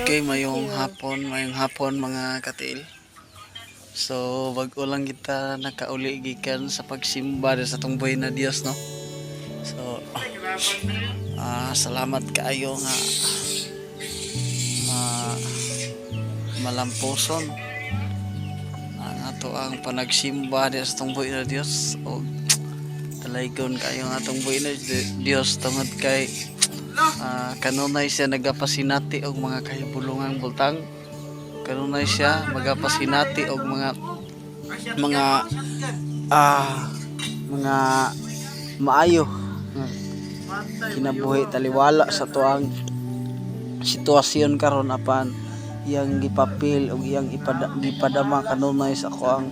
Okay, mayong hapon, mga katiil. So, bag-o lang kita nakauli gikan sa pagsimba sa atong buhi na Dios, no. So, salamat kaayo nga malampuson ang ato ang panagsimba sa atong buhi na Dios og talaygon kaayo ang atong buhi na Dios tungod kay kanunay siya nagapasinati og mga kahibulungang bultang. Kanunay siya magapasinati og mga maayo nga kinabuhi taliwala sa tuang sitwasyon karon, apan iyang gipapil og iyang gipadama kanunay sa ako ang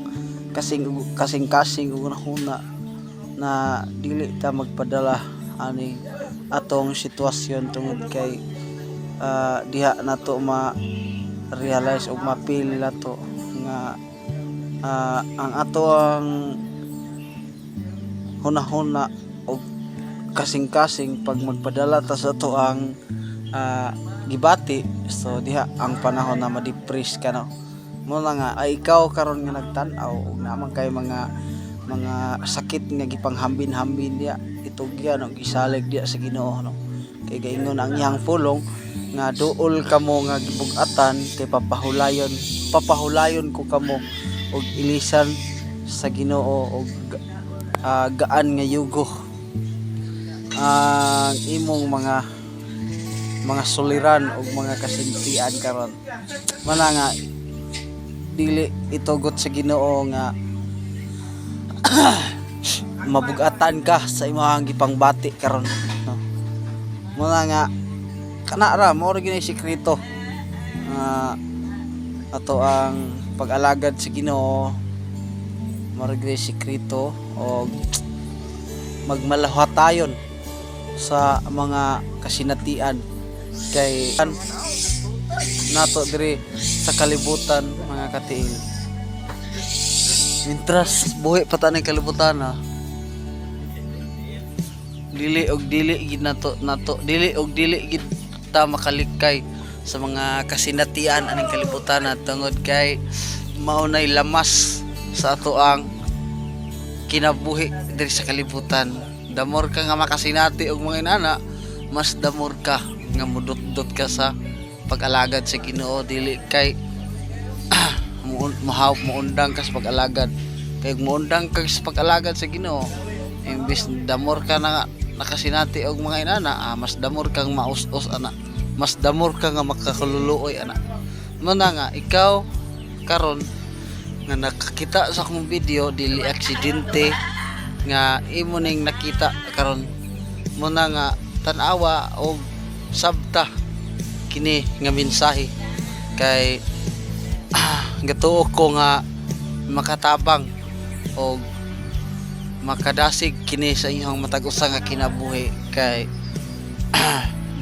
kasing kasing kasing ug hunahuna na dili ta magpadala ani atong sitwasyon tungod kay diha nato ma realize ug mapil nato nga ang ato ang hunahuna og kasing-kasing pag magpadala ta sa ato ang gibati. So diha ang panahon na ma-depress ka, no. Mo na nga ay ikaw karon nga nagtan-aw ug naa man kay mga sakit nga gipanghambin-hambin diya, itugyan og gisalig diya sa Ginoo, no, kay gaingon ang iyang pulong nga duol kamo nga gibug-atan kay papahulayon papahulayon ko kamo og ilisan sa Ginoo og gaan nga yugo ang imong mga suliran og mga kasintian karon. Mana nga dili itugot sa Ginoo nga mabugatan ka sa imong gipangbati karon, no. Muna nga kana ra mao ra gyud sikreto nga ato ang pag-alagad sa Ginoo, mao ra gyud sikreto og magmalahatayon sa mga kasinatian kay nato diri sa kalibutan, mga katiil. Mientras buhi pa ta ning kalibutan, ah, dili og dili gid nato nato dili og dili gid ta makalikay sa mga kasinatian aning kalibutan na tungod kay mao nay lamas sa ato ang kinabuhi diri sa kalibutan. The more ka nga makasinati og mga inana, mas the more ka nga mudot-dot ka sa pag-alagad sa Ginoo, dili kay muundang ka sa pag-alagad. Kay muundang ka sa pag-alagad sa Ginoo, imbis the more ka na nakasinati og mga inana, mas the more kang maus-us ana, mas the more ka nga makakaluluoy ana. Muna nga ikaw karon nga nakakita sa akong video, dili aksidente nga imo ning nakita karon. Muna nga tan-awa og sabta kini nga mensahe kay gatuo ko nga makatabang og makadasig kini sa inyong matag usa nga kinabuhi kay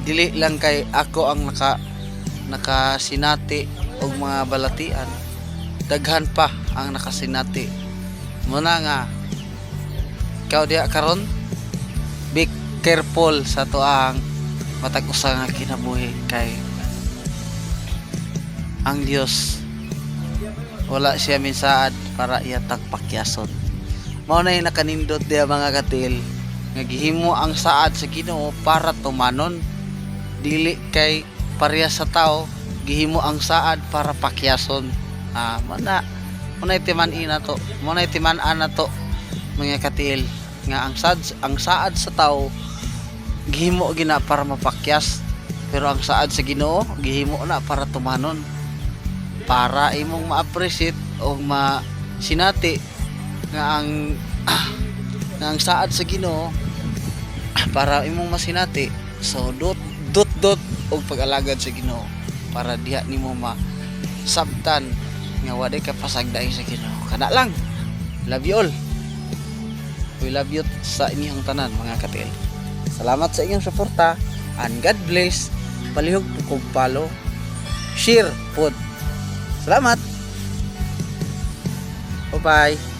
dili lang kay ako ang nakasinati og mga balatian, daghan pa ang nakasinati. Muna nga ikaw diha karon, be careful sa tuang matag usa nga kinabuhi kay ang Dios wala siya minsaad para iyatag pakyason. Mao na yung nakanindot diha, mga katil, nga gihimo ang saad sa Ginoo para tumanon, dili kay pareha sa tao, gihimo ang saad para pakyason. Mana mo na timan-i na to, mo na timan-an na to, mga katil, nga ang saad sa tao gihimo gina para mapakyas, pero ang saad sa Ginoo gihimo na para tumanon, para imong ma-appreciate o ma sinati nga ang saad sa Ginoo para imong masinati. So dot dot dot og pag-alagad sa Ginoo para diha nimo masabtan nga waday ka pasagdaing sa Ginoo. Kana lang. Love you all. We love you sa inyong tanan, mga katil. Salamat sa inyong suporta and God bless. Palihog po kog follow, share pod. Salamat. Bye bye.